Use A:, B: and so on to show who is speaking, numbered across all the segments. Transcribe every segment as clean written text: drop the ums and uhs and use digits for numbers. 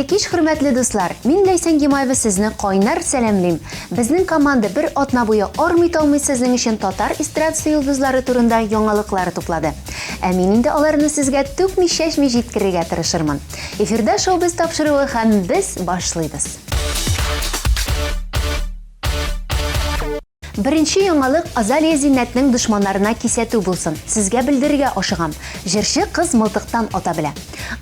A: кич, хөрмәтле дуслар! Мин Ләйсән Гимаева сезне кайнар сәламлим. Безнең команда бер атна буе армый-талмый сезнең өчен татар эстрадасы йолдызлары турында яңалыклар туплады. Ә мин инде аларны сезгә түкми-чәчми җиткерергә тырышырмын. Эфирда шоу-без тапшыруы һәм без башлыйбыз. Беренче яңалык Азалия Зиннәтнең дошманнарына кисәтү булсын. Сезгә белдерергә ашыгам. Җырчы кыз мылтыктан ата белә.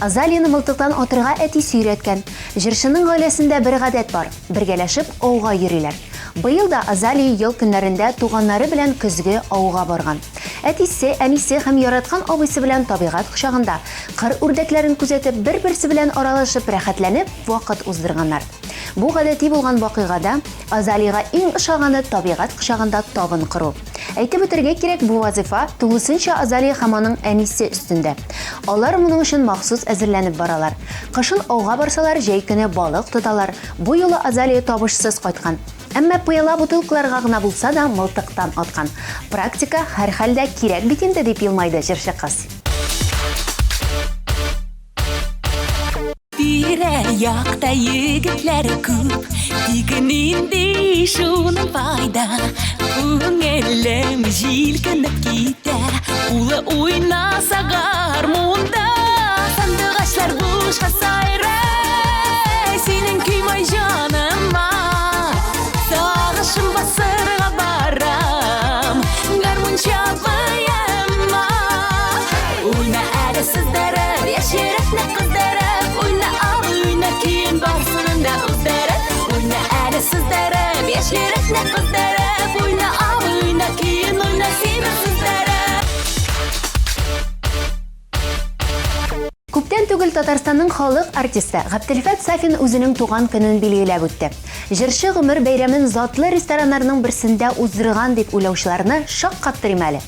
A: Азалияне мылтыктан атырга әтисе өйрәткән. Җырчының гаиләсендә бер гадәт бар, бергәләшеп ауга йөриләр. Быел да Азалия ял көннәрендә туганнары белән көзге ауга барган. Әтисе, әнисе һәм яраткан абыйсы белән табигать кочагында, кыр үрдәкләрен күзәтеп, бер-берсе белән аралашып, рәхәтләнеп вакыт уздырганнар. Бу гадәти булган вакыйгада Азалиягә иң ошаганы табигать кочагында табын кору. Әйтеп үтәргә кирәк, бу вазыйфа тулысынча Азалия һәм аның әнисе өстендә. Алар моның өчен махсус әзерләнеп баралар. Кышын ауга барсалар, җәй көне балык тоталар. Бу юлы Азалия табышсыз кайткан. Әмма пыяла бутылкаларга гына булса да мылтыктан аткан. Практика һәрхәлдә кирәк бит инде, дип елмайды җырчы кыз.
B: Тирә-якта егетләр күп, тик нинди шуның файда? Күңелем җилкенеп китә, улы уйнаса гармунда. Сандугачлар бушка сайрый, синең көймай җаныма. Сагышым басырга барам, гармунча абыема. Уйна әле сыздырып, яшь йөрәкне кыздырып, уйна абый, уйна көен барсынын да уздырып. Уйна әле сыздырып, яшь йөрәкне кыздырып, уйна абый, уйна көен, уйна син сыздырып.
A: Күптән түгел Татарстанның халык артисты Габделфәт Сафин үзенең туган көнен билгеләп үтте. Җырчы гомер бәйрәмен затлы рестораннарның берсендә уздырган дип уйлаучыларны шаккаттырыйм әле.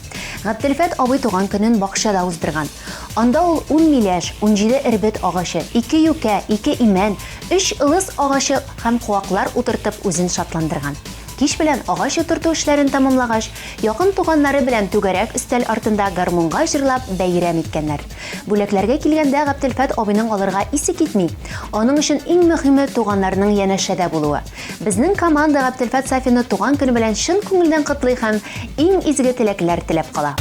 A: Габделфәт абый туган көнен бакчада уздырган. Анда ул ун миләш, 17 эрбет агачы, ике юкә, ике имән, өч ылыс агачы һәм куаклар утыртып үзен шатландырган. Кич белән агач утырту эшләрен тәмамлагач, якын туганнары белән түгәрәк өстәл артында гармунга җырлап бәйрәм иткәннәр. Бүләкләргә килгәндә, Габделфәт абыйның алырга исе китми. Аның өчен иң мөһиме, туганнарының янәшәдә булуы. Безнең команда Габделфәт Сафинны туган көне белән чын күңелдән котлый һәм иң изге теләкләр теләп кала.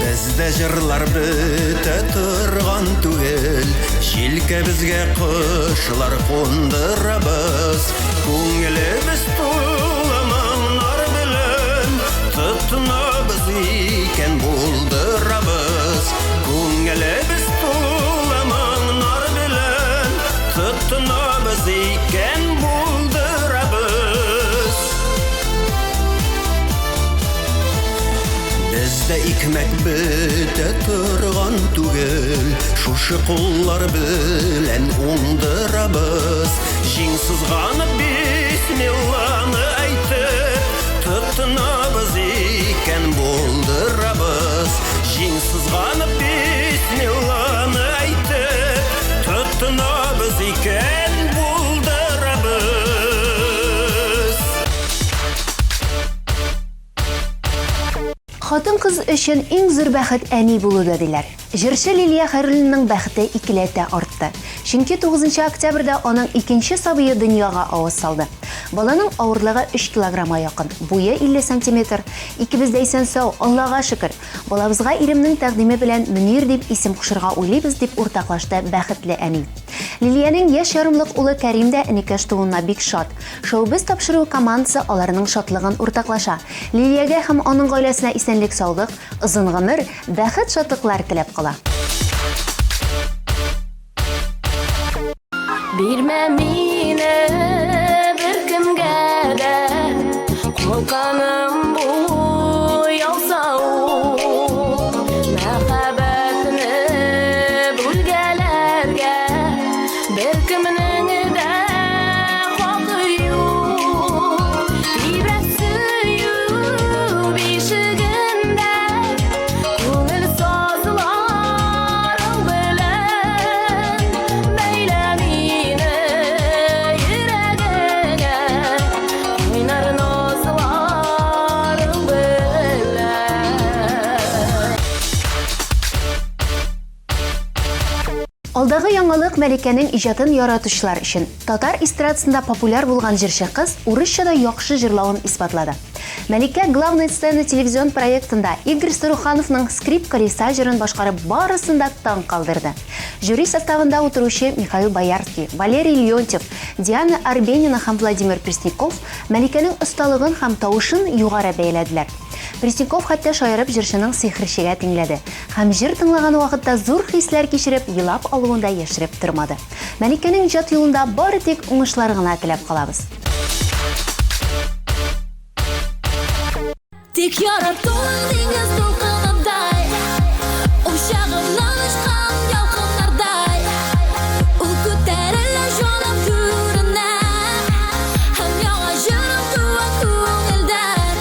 C: Бездә җырлар бетә торган түгел, Җилкәбезгә кошлар кундырабыз. Күңелебез тулы моңнар белән, Тотынабыз икән, булдырабыз. Күңелебез тулы моңнар белән, Тотынабыз икән, булдырабыз. Бездә икмәк бетә торган түгел, Шушы куллар белән уңдырабыз. Җиң сызганып бисмилланы әйтеп, Тотынабыз икән, булдырабыз. Җиң сызганып бисмилланы әйтеп, Тотынабыз икән, булдырабыз.
A: Хатын-кыз өчен иң зур бәхет әни булуда диләр. Җырчы Лилия Хәйруллинаның бәхете икеләтә артты. Чөнки 9 октябрьдә аның икенче сабые дөньяга аваз салды. Баланың авырлыгы 3 килограммга якын, буе 50 сантиметр. Икебез дә исән-сау, Аллага шөкер. Балабызга иремнең тәкъдиме белән Мөнир дип исем кушырга уйлыйбыз, дип уртаклашты бәхетле әни. Лилиянең яшь ярымлык улы Кәрим дә энекәш тууына бик шат. Шоу-без тапшыруы командасы аларның шатлыгын уртаклаша. Лилиягә һәм аның гаиләсенә исәнлек-саулык, озын гомер, бәхет-шатлыклар теләп кала.
B: Бирмә мине беркемгә дә, Калканым бу яусау. Мәхәббәтне бүлгәләргә Беркемнең дә хакы юк. Тибрәт сөю бишегендә Күңел сазларың белән Бәйлә мине йөрәгеңә Кайнар назларың белән.
A: Алдагы яңалык Мәликәнең иҗатын яратучылар өчен. Татар эстрадасында популяр булган җырчы кыз урысча да яхшы җырлавын исбатлады. Мәликә Главная сцена телевизион проектында Игорь Сарухановның Скрипка леса җырын башкарып барысын да таң калдырды. Жюри составында утыручы Михаил Боярский, Валерий Леонтьев, Диана Арбенина һәм Владимир Пресняков Мәликәнең осталыгын һәм тавышын югары бәяләделәр. Пресняков хәтта шаярып җырчының сихерчегә тиңләде һәм җыр тыңлаган вакытта зур хисләр кичереп елап алуын да яшереп тормады. Мәликәнең иҗат юлында бары тик уңышлар гына теләп калабыз.
B: Тик яратуың диңгез дулкыныдай, Учагымнан очкан ялкыннардай, Ул күтәрелә җаным түренә, Һәм яңа җырым туа күңелдән.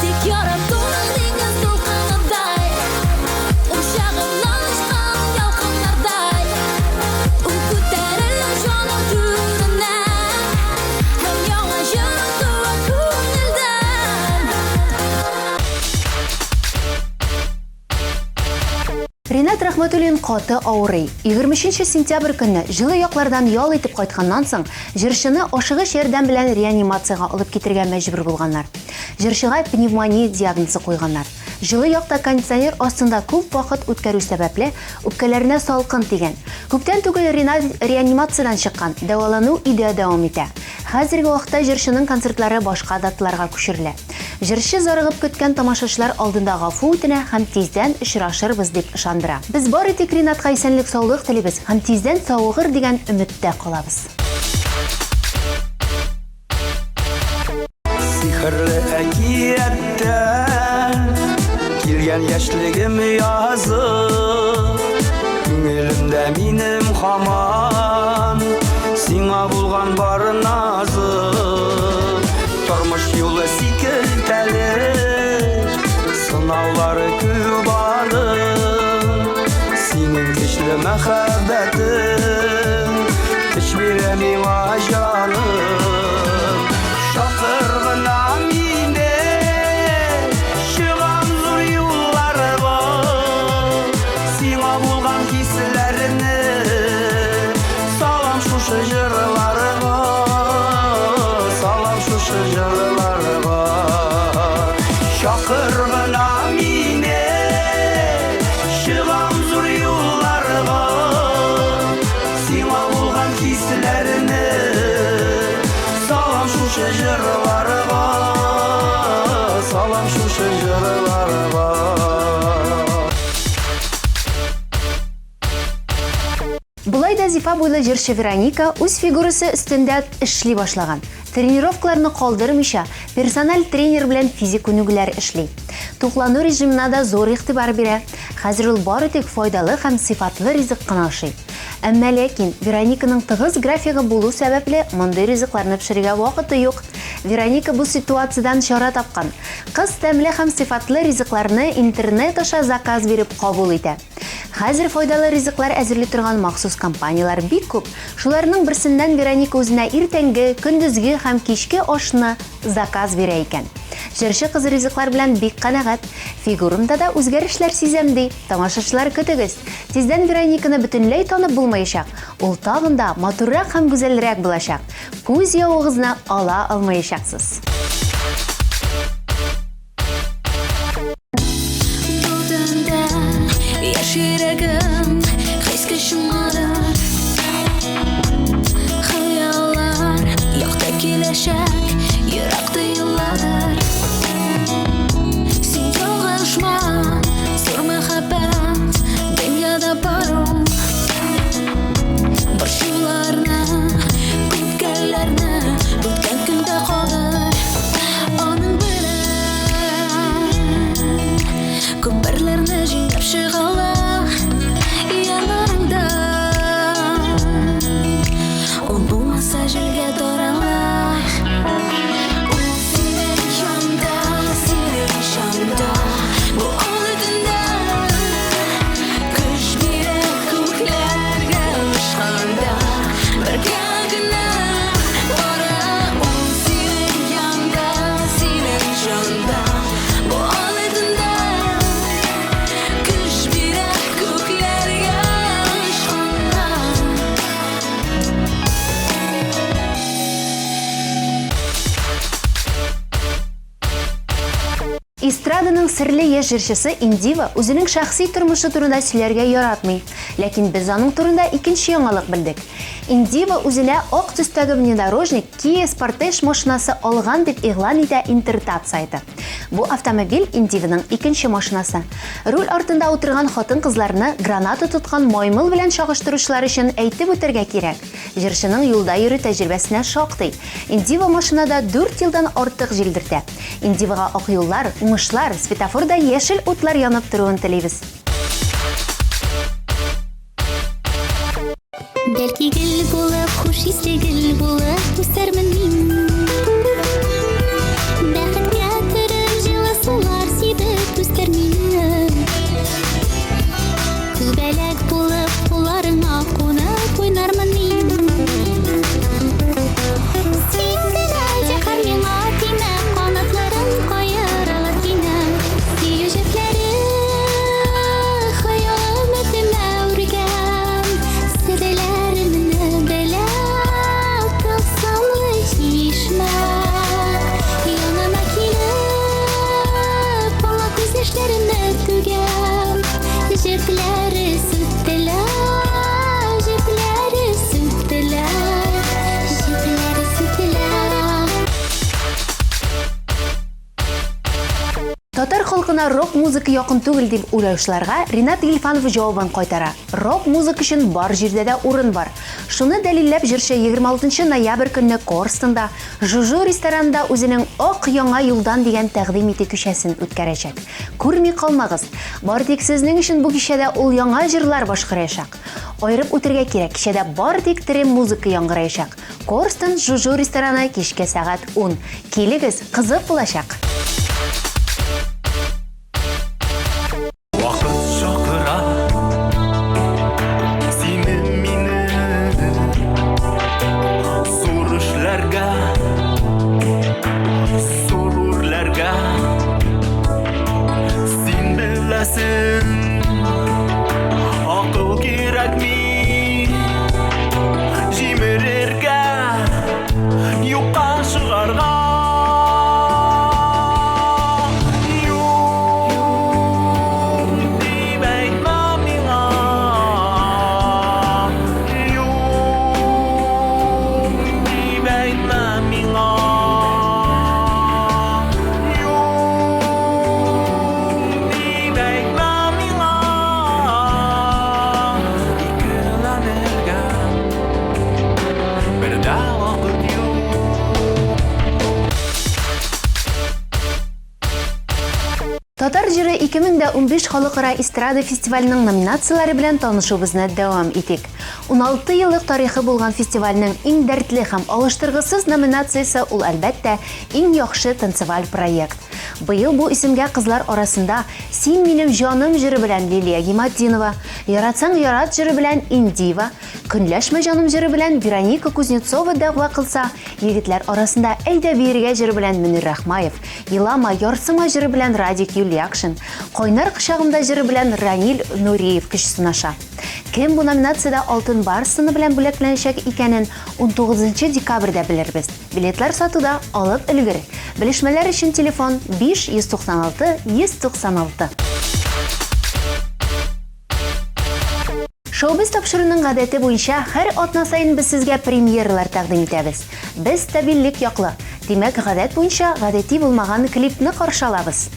B: Тик яратуың диңгез дулкыныдай, Учагымнан очкан ялкыннардай, Ул күтәрелә җаным түренә, Һәм яңа җырым туа күңелдән.
A: Ринат Рахматуллин каты авырый. 23 сентябрь көнне җылы яклардан ял итеп кайтканнан соң, җырчыны ашыгыч ярдәм белән реанимациягә алып китергә мәҗбүр булганнар. Җырчыга пневмония диагнозы куйганнар. Җылы якта кондиционер астында күп вакыт үткәрү сәбәпле, үпкәләренә салкын тигән. Күптән түгел Ринат реанимациядән чыккан, дәвалану өйдә дәвам итә. Хәзерге вакытта җырчының концертлары башка даталарга күчерелә. Җырчы зарыгып көткән тамашачылар алдында гафу үтенә һәм тиздән очрашырбыз дип ышандыра. Без бары тик Ринатка исәнлек-саулык телибез һәм тиздән савыгыр дигән өметтә калабыз.
D: Сихерле әкияттән килгән яшьлегем язы, Күңелемдә минем һаман сиңа булган бар назы. Тормыш юлы сикелтәле, сынаулары күп аның. Синең көчле мәхәббәтең көч бирә миңа, җаным. Чакыр гына мине, чыгам зур юлларга, Сиңа булган хисләрне салам шушы җырларга, салам шушы җырларга. Чакыр гына мине, чыгам зур юлларга, Сиңа булган хисләрне салам шушы җырларга, салам шушы җырларга.
A: Болай да зифа буйлы җырчы Вероника үз фигурасы өстендә эшли башлаган. Тренировкаларны калдырмыйча, персональ тренер белән физик күнегүләр эшли. Туклану режимына да зур игътибар бирә. Хәзер ул бары тик файдалы һәм сыйфатлы ризык кына ашый. Әмма ләкин Верониканың тыгыз графигы булу сәбәпле, мондый ризыкларны пешерергә вакыты юк. Вероника бу ситуациядән чара тапкан. Кыз тәмле һәм сыйфатлы ризыкларны интернет аша заказ биреп кабул итә. Хәзер файдалы ризыклар әзерли торган махсус компанияләр бик күп. Шуларның берсеннән Вероника үзенә иртәнге, көндезге һәм кичке ашны заказ бирә икән. Җырчы кыз ризыклар белән бик канәгать. Фигурымда да үзгәрешләр сизәм, ди. Тамашачылар, көтегез. Тиздән Верониканы бөтенләй танып булмаячак. Ул тагын да матуррак һәм гүзәлрәк булачак. Күз явыгызны ала алмаячаксыз.
B: Бу төндә яшь йөрәгем хискә чумадыр. Хыяллар якты киләчәк, ерак тоеладыр. Син ялгышма, зур мәхәббәт дөньяда бар ул. Борчуларны, үпкәләрне үткән көндә калдыр. Аның белән күперләрне җиңеп чыгала яннарыңда. Ул булмаса, җилгә тарала.
A: Эстраданың серле яшь җырчысы Индива үзенең шәхси тормышы турында сөйләргә яратмый. Ләкин без аның турында икенче яңалык белдек. Индива үзенә ак төстәге внедорожник Kia Sportage машинасы алган дип игълан итә Интертат сайты. Бу автомобиль Индиваның икенче машинасы. Руль артында утырган хатын-кызларны граната тоткан маймыл белән чагыштыручылар өчен әйтеп үтәргә кирәк, җырчының юлда йөрү тәҗрибәсенә шактый. Индива машинада дүрт елдан артык җилдертә. Индивага ак юллар, уңышлар, светофорда яшел утлар янып торуын телибез.
B: Бәлки гөл булып, хуш исле гөл булып үсәрмен мин. Бәхеткә төреп, җылы сулар сибеп үстер мине. Күбәләк булып, кулларыңа кунып уйнармын мин. Син генә зинһар миңа тимә, канатларың каерылыр кинәт. Сөю җепләре хыял өметемә үргән, серләремне белә тылсымлы чишмә. Янына килеп, аңа күз яшьләремне түгәм. Җепләре сүтелә, җепләре сүтелә, җепләре сүтелә.
A: Татар халкына рок-музыка якын түгел дип уйлаучыларга Ринат Гилфанов җавабын кайтара. Рок-музыка өчен бар җирдә дә урын бар. Шуны дәлилләп җырчы 26 ноябрь көнне Корстонда, Жужу ресторанында үзенең Ак яңа юлдан дигән тәкъдим итү кичәсен үткәрәчәк. Күрми калмагыз! Бары тик сезнең өчен бу кичәдә ул яңа җырлар башкараячак. Аерып үтергә кирәк, кичәдә бары тик тере музыка яңгыраячак. Корстон Жужу рестораны кичке сәгать 10. Килегез, кызык булачак!
D: Вакыт чакыра сине мине зур эшләргә, зур үрләргә. Син беләсең, акыл кирәкми. Җимерергә, юкка чыгарга. Юк, дип әйтмә миңа. Юк, дип әйтмә миңа. Юк, дип әйтмә миңа. Икеләнергә бер дә вакыт юк.
A: Татар җыры 2015 халыкара эстрада фестиваленең номинацияләре белән танышуыбызны дәвам итик. 16 еллык тарихы булган фестивальнең иң дәртле һәм алыштыргысыз номинациясе ул, әлбәттә, иң яхшы танцеваль проект. Быел бу исемгә кызлар арасында Син минем җаным җыры белән Лилия Гиматдинова, Яратсаң ярат җыры белән Индива, Көнләшмә җаным җыры белән Вероника Кузнецова дәгъва кылса, егетләр арасында Әйдә биергә җыры белән Мөнир Рахмаев, Елама, ярсыма җыры белән Радик Юльякшин, Кайнар кочагымда җыры белән Ранил Нуриев көч сынаша. Кем бу номинациядә Алтын барс сыны белән бүләкләнәчәк икәнен 19 декабрьдә белербез. Билетлар сатуда алып өлгер. Белешмәләр өчен телефон 5 196 196. Шоу-біз тапшыруның гадәте буенча һәр атна саен без сезгә премьералар тәкъдим итәбез. Без стабильлек яклы. Димәк, гадәт буенча гадәти булмаган клипны каршы алабыз.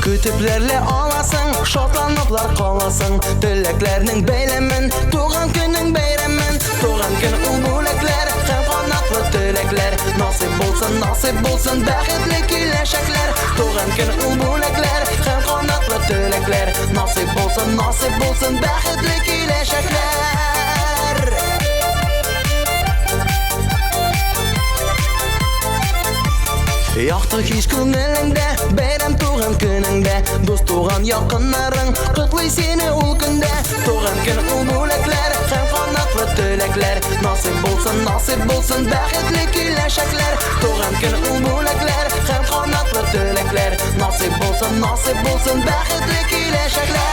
C: Көтепләрле аласың, шатланыплар каласың. Теләкләрнең бәйләмен, туган көнең бәйрәмен. Туган көн ул бүләкләр һәм канатлы теләкләр. Насыйп булсын, насыйп булсын бәхетле киләчәкләр. Туган көн ул бүләкләр һәм канатлы теләкләр. Насыйп булсын, насыйп булсын бәхетле киләчәкләр. Якты хис күңелеңдә, бәйрәм туган көнеңдә, дус туган якыннарың котлый сине ул көндә. Туган көн ул бүләкләр һәм канатлы теләкләр. Насыйп булсын, насыйп булсын бәхетле киләчәкләр. Туган көн ул бүләкләр һәм канатлы теләкләр. Насыйп булсын, насыйп булсын бәхетле киләчәкләр.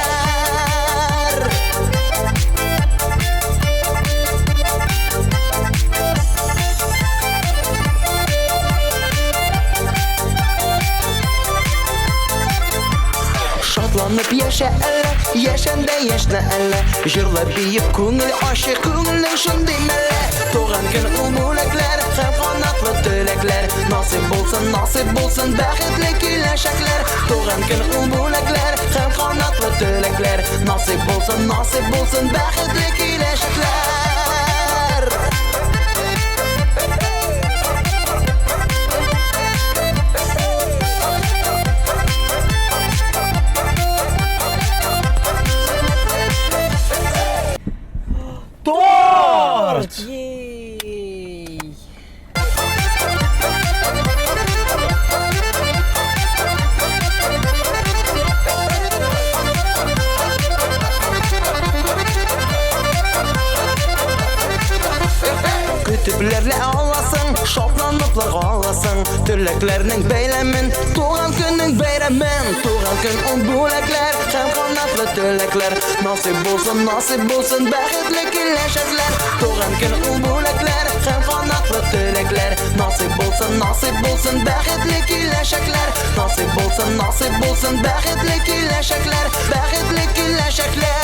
C: Шатланып яшә әле, яшәндә яшьнә әле. Җырлап биеп күңел ачык, күңелнең шундый мәле. Туган көн ул бүләкләр һәм канатлы теләкләр. Насыйп булсын, насыйп булсын бәхетле киләчәкләр. Туган көн ул бүләкләр һәм канатлы теләкләр. Насыйп булсын, насыйп булсын бәхетле киләчәкләр.
D: Торт!
E: Ей!
C: Көтепләрлә аласың, шатланыплар аласың, Теләкләрнең бәйләмен, туган көннең бәйрәмен. Туган көн ул бүләкләр һәм канатлы теләкләр. Насыйп булсын, насыйп булсын бәхетле киләчәкләр. Туган көн ул бүләкләр һәм канатлы теләкләр. Насыйп булсын, насыйп булсын бәхетле киләчәкләр. Насыйп булсын, насыйп булсын бәхетле киләчәкләр. Бәхетле киләчәкләр.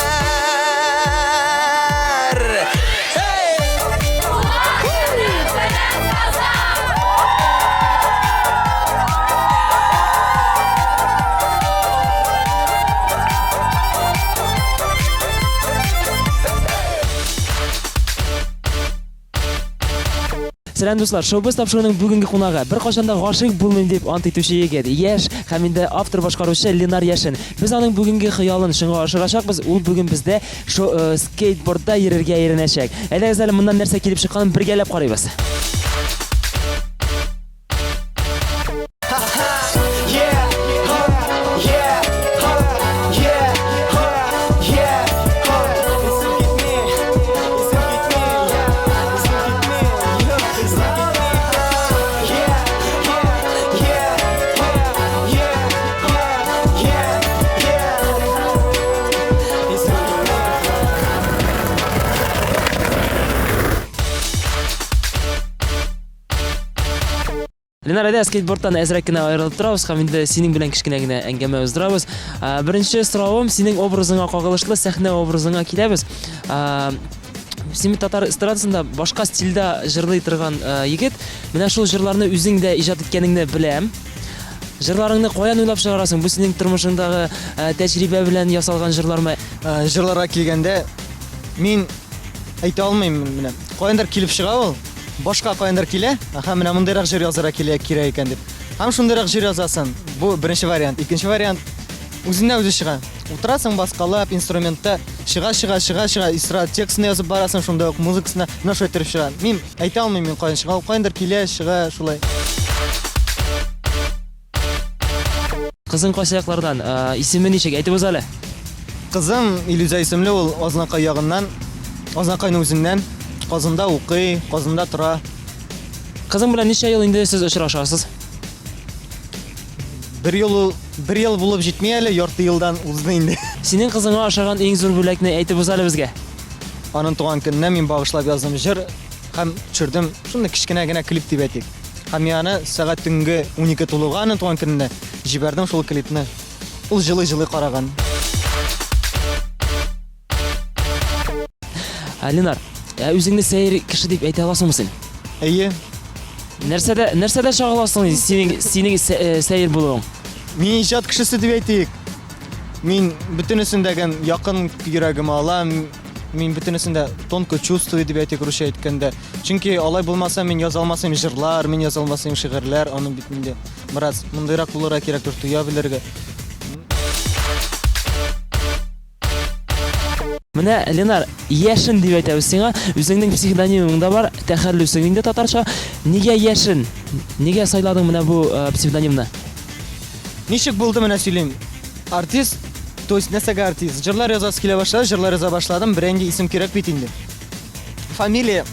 C: Hey!
F: Сәлам дуслар, шоу-біз тапшыруының бүгенге кунагы беркайчан да гашыйк булмыйм дип ант итүче егет, яшь һәм инде автор башкаручы Ленар Яшин. Без аның бүгенге хыялын чынга ашырачакбыз. Ул бүген бездә шо, э, скейтбордта йөрергә өйрәнәчәк. Әйдәгез әле моннан нәрсә килеп чыкканын бергәләп карыйбыз. Ленар, әйдә скейтбордтан әзрәк кенә аерылып торабыз һәм инде синең белән кечкенә генә әңгәмә уздырабыз. Беренче соравым синең образыңа кагылышлы, сәхнә образыңа киләбез. Син бит татар эстрадасында башка стильдә җырлый торган егет. Менә шул җырларны үзең дә иҗат иткәнеңне беләм. Җырларыңны каян уйлап чыгарасың? Бу синең тормышыңдагы тәҗрибә белән ясалган җырлармы?
G: Җырларга килгәндә, мин әйтә алмыйм менә. Каяндыр килеп чыга ул. Башка каяндыр килә, аха, менә мондыйрак җыр язарга килә, кирәк икән дип. Һәм шундыйрак җыр язасың. Бу беренче вариант. Икенче вариант үзеннән үзе чыга. Утырасың баскалап, инструментта чыга, чыга, чыга, чыга, исра текстны язып барасың, шунда ук музыкасына менә шулай иттереп чыга. Мин әйтә алмыйм, мин каян чыга, ул каяндыр килә, чыга, шулай.
F: Кызың кайсы яклардан? Исеме ничек? Әйтеп уз әле.
G: Кызым Илүзә исемле, ул Азнакай ягыннан, Азнакайның үзеннән. Казанда укый, Казанда тора.
F: Кызың белән ничә ел инде сез очрашасыз?
G: Бер ел ул, бер ел булып җитми әле, ярты елдан узды инде.
F: Синең кызыңа ошаган иң зур бүләкне әйтеп уз әле безгә.
G: Аның туган көненә мин багышлап яздым җыр һәм төшердем шундый кечкенә генә клип дип әйтик. Һәм мин аны сәгать төнге 12 тулуга аның туган көненә җибәрдем шул клипны. Ул җылый-җылый караган.
F: Ә, Ленар, ә үзеңне сәер кеше дип әйтә аласыңмы син?
G: Әйе.
F: Нәрсәдә, нәрсәдә чагыла соң синең, синең э, сәер булуың?
G: Мин иҗат кешесе дип әйтик. Мин бөтенесен дә якын йөрәгемә алам. Мин бөтенесен дә тонко чувствую дип әйтик русча әйткәндә. Чөнки алай булмаса мин яза алмас идем җырлар, мин яза алмас идем шигырьләр, аны бит инде бераз мондыйрак булырга кирәктер, тоя белергә.
F: Менә, Ленар, Яшен дип әйтәбез сиңа. Үзеңнең псевдонимың да бар, тәхәллүсең инде татарча. Нигә Яшен? Нигә сайладың менә бу э, псевдонимны?
G: Ничек булды менә сөйлим. Артист, то есть нәрсәгә артист? Җырлар язасы килә башлады, җырлар яза башладым. Берәнди исем кирәк бит инде. Фамилия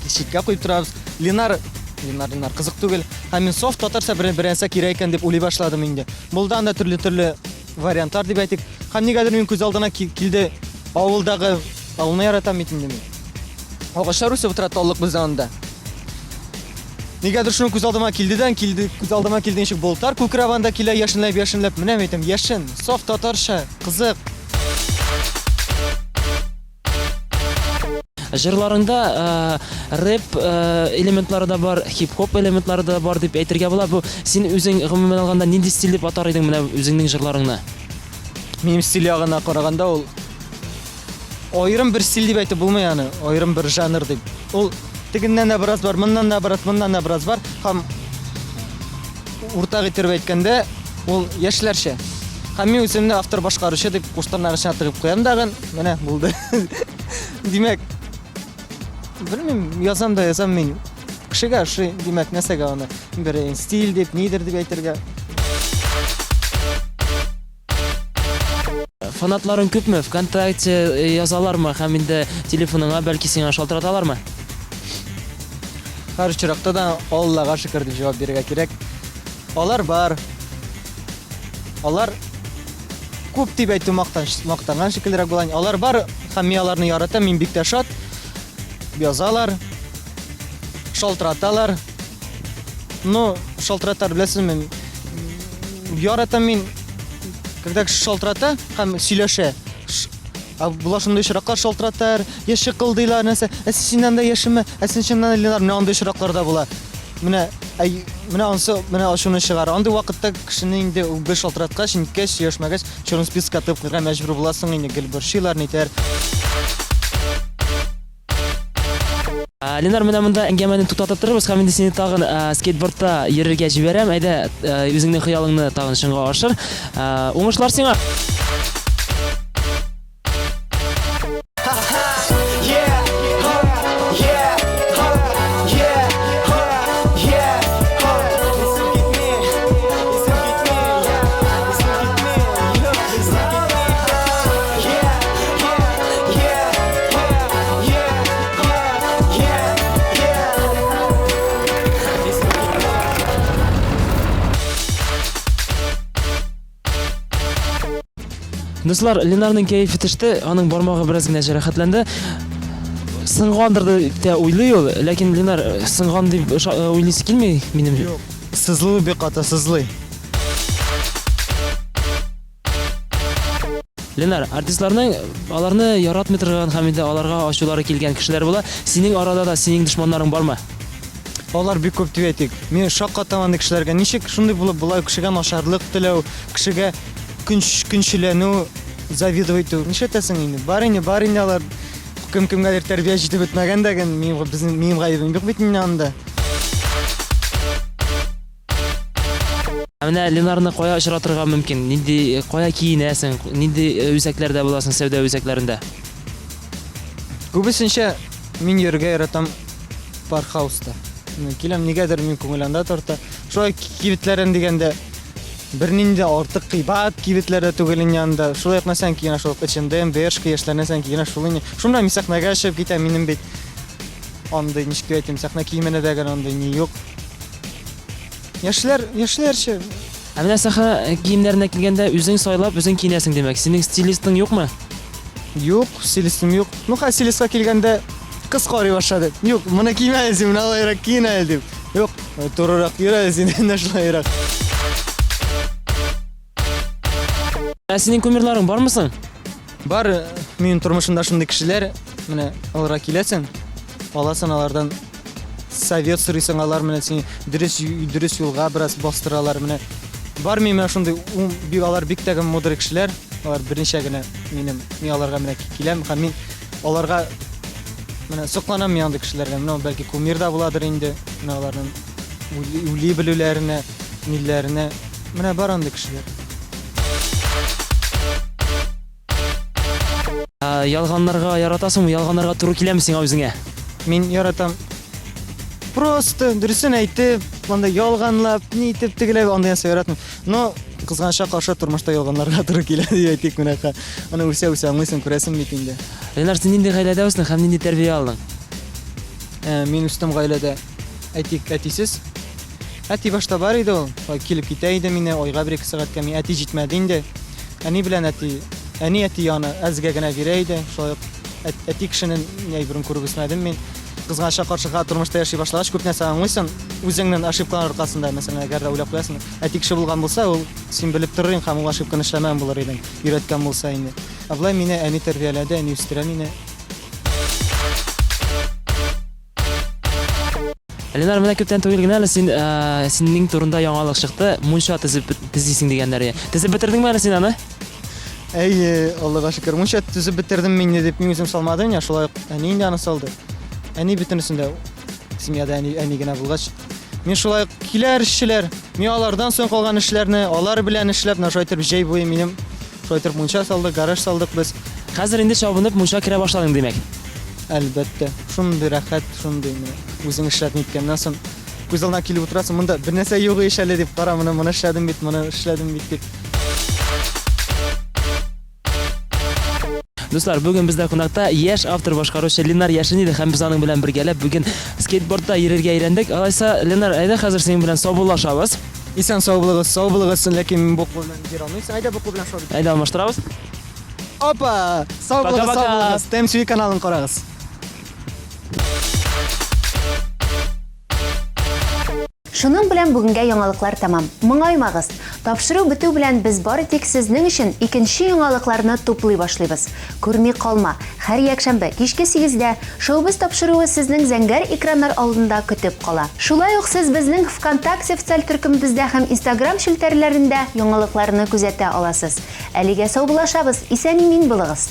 G: читкә куеп торабыз. Ленар, Ленар, Ленар кызык түгел. Һәм мин софт татарча бер берәрсә кирәк икән дип уйлый башладым инде. Булды анда төрле-төрле вариантлар дип әйтик. Һәм нигәдер минем күз алдына килде авылдагы авылны яратам бит инде мин. Агачлар үсеп утыра таллык бездә анда. Нигәдер шуның күз алдыма килде дә, килде, күз алдыма килде ничек болытлар күкрәп анда килә, яшенләп, яшенләп. Менә мин әйтәм, яшен, саф татарча, кызык.
F: Җырларыңда э, рэп э, элементлары да бар, хип-хоп элементлары да бар дип әйтергә була. Бу син үзең гомумән алганда нинди стиль дип атар идең менә үзеңнең җырларыңны?
G: Минем стиль ягына караганда ул аерым бер стиль дип әйтеп булмый аны, аерым бер жанр дип. Ул тегеннән дә бераз бар, моннан да бераз, моннан да бераз бар һәм уртак итеп әйткәндә, ул яшьләрчә. Һәм мин үземне автор-башкаручы дип куштырнак эченә тыгып куям дагын, менә булды. Димәк, белмим, язам да язам мин. Кешегә ошый, димәк, нәрсәгә аны бер стиль дип, нидер дип әйтергә.
F: Фанатларың күпме? ВКонтакте э, язалармы һәм инде телефоныңа бәлки сиңа шалтыраталармы?
G: Һәр очракта да Аллага шөкер дип җавап бирергә кирәк. Алар бар. Алар күп дип әйтү мактан, мактанган шикеллерәк була. Алар бар һәм мин аларны яратам, мин бик тә шат. Язалар, шалтыраталар. Ну, шалтыратар беләсезме? Яратам мин, когда кеше шалтырата һәм сөйләшә. Ә була шундый очраклар шалтыратар, я шыкылдыйлар, нәрсә, ә син чыннан да яшеме, ә син чыннан да Ленар, менә андый очраклар да була. Менә, әй, менә ансы, менә ачуны чыгара. Андый вакытта кешене инде бер шалтыраткач, ниткәч, сөйләшмәгәч, черный спискка тыгып куярга мәҗбүр буласың инде, гел борчыйлар, нитәр.
F: Ленар, менә монда әңгәмәне туктатып торырбыз һәм инде сине тагын скейтбордта йөрергә җибәрәм. Әйдә, үзеңнең хыялыңны тагын чынга ашыр. Уңышлар сиңа! Дуслар, Ленарның кәефе төште, аның бармагы бераз генә җәрәхәтләнде. Сынгандыр дип тә уйлый ул, ләкин Ленар сынган дип уйлыйсы килми минем.
G: Юк, сызлуы бик каты сызлый.
F: Ленар, артистларның аларны яратмый торган һәм инде аларга ачулары килгән кешеләр була. Синең арада да синең дошманнарың бармы?
G: Алар бик күп дип әйтик. Мин шаккатам андый кешеләргә. Ничек шундый булып болай кешегә начарлык теләү, кешегә көнч, көнчеләнү, завидовать итү. Нишләтәсең инде? Бар инде, бар инде алар. Кем кемгәдер тәрбия җитеп бетмәгән дә, минем безнең минем гаебем юк бит инде анда.
F: Ә менә Ленарны кая очратырга мөмкин? Нинди кая киенәсең? Нинди э, үзәкләрдә буласың, сәүдә үзәкләрендә?
G: Күбесенчә мин йөрергә яратам пархауста. Мин киләм, нигәдер мин күңел анда тарта. Шулай кибетләрен дигәндә бернинди артык кыйбат кибетләр дә түгел инде анда. Шулай ук нәрсәне кигән шул H&M, Bershka яшьләр нәрсәне кигән шул инде. Шунда мин сәхнәгә чыгып китәм, минем бит андый ничек дип әйтим, сәхнә киеменә дә генә андый ни юк. Яшьләр, яшьләрчә.
F: Ә менә сәхнә киемнәренә килгәндә, үзең сайлап, үзең киенәсең, димәк. Синең стилистың юкмы?
G: Юк, стилистым юк. Ну, хәзер стилистка килгәндә, кыз карый башлады. Юк, моны кимә әле син, менә алайрак киен әле дип. Юк, турырак йөр әле син, әнә шулайрак.
F: Ә синең кумирларың бармы соң?
G: Бар, минем тормышымда шундый кешеләр, менә аларга киләсең, аласың алардан совет сорыйсың, алар менә сине дөрес дөрес юлга бераз бастыралар, менә бар минем менә шундый бик алар бик тә мудрый кешеләр, алар берничә генә минем, мин аларга менә киләм һәм мин аларга менә сокланам мин андый кешеләргә. Менә бәлки кумир да буладыр инде, менә аларның уйлый белүләренә, милләренә. Менә бар андый кешеләр.
F: Ялганларга яратасыңмы? Ялганларга туры киләме сиңа үзеңә?
G: Мин яратам. Просто дөресен әйтеп, анда ялганлап, ни итеп тегеләп, андый нәрсә яратмыйм. Но кызганычка каршы тормышта ялганларга туры килә дип әйтик менә. Аны үсә-үсә аңлыйсың, күрәсең бит инде.
F: Ленар, син нинди гаиләдә үстең һәм нинди тәрбия алдың?
G: Э, мин үстем гаиләдә, әйтик, әтисез. Әти башта бар иде ул, килеп китә иде мине, айга бер-ике сәгатькә. Мин әти җитмәде инде. Әни белән әти, әни әти аны әзгә генә бирә иде. Шулай ук әти кешенең ни әйберен күреп үсмәдем мин. Кызганычка каршы, тормышта яши башлагач, күп нәрсә аңлыйсың. Үзеңнең ошибкалар аркасында, мәсәлән, әгәр дә уйлап куясың, әти кеше булган булса, ул син белеп торыр идең һәм ул ошибканы эшләмәгән булыр идең, өйрәткән булса инде. Ә болай мине әни тәрбияләде, әни үстерә мине.
F: Ленар, менә күптән түгел генә әле син, ә, синең турында яңалык чыкты. Мунча төзеп төзисең дигәннәр. Төзеп бетердеңме әле син аны?
G: Әйе, Аллага шөкер. Мунча төзеп бетердем мин дип мин үзем салмадым, я шулай ук әни инде аны салды. Әни бөтенесендә семьяда әни, әни генә булгач. Мин шулай ук киләр эшчеләр, мин алардан соң калган эшләрне алар белән эшләп, менә шулай итеп җәй буе минем шулай итеп мунча салдык, гараж салдык без.
F: Хәзер инде чабынып мунча керә башладың, димәк.
G: Әлбәттә, шундый рәхәт, шундый менә үзең эшләп ниткәннән соң күз алдына килеп утырасың, монда бер нәрсә юк ич әле дип, кара, моны моны эшләдем бит, моны эшләдем бит дип.
F: Дуслар, бүген бездә кунакта яшь автор башкаручы Ленар Яшин иде һәм без аның белән бергәләп бүген скейтбордта йөрергә өйрәндек. Алайса, Ленар, әйдә хәзер синең белән саубуллашабыз.
G: Исән сау булыгыз, сау булыгыз, ләкин мин бу кул белән йөри алмыйм. Әйдә бу кул белән шау.
F: Әйдә алмаштырабыз.
G: Опа! Сау булыгыз, сау булыгыз. ТМСВ каналын карагыз.
A: Шуның белән бүгенгә яңалыклар тәмам. Моңаймагыз! Тапшыру бетү белән без бары тик сезнең өчен икенче яңалыкларны туплый башлыйбыз. Күрми калма, һәр якшәмбе кичке сигездә Шоу-біз тапшыруы сезнең зәңгәр экраннар алдында көтеп кала. Шулай ук сез безнең ВКонтакте социаль төркемебездә һәм Инстаграм челтәрләрендә яңалыкларны күзәтә аласыз. Әлегә саубуллашабыз, исән-имин булыгыз!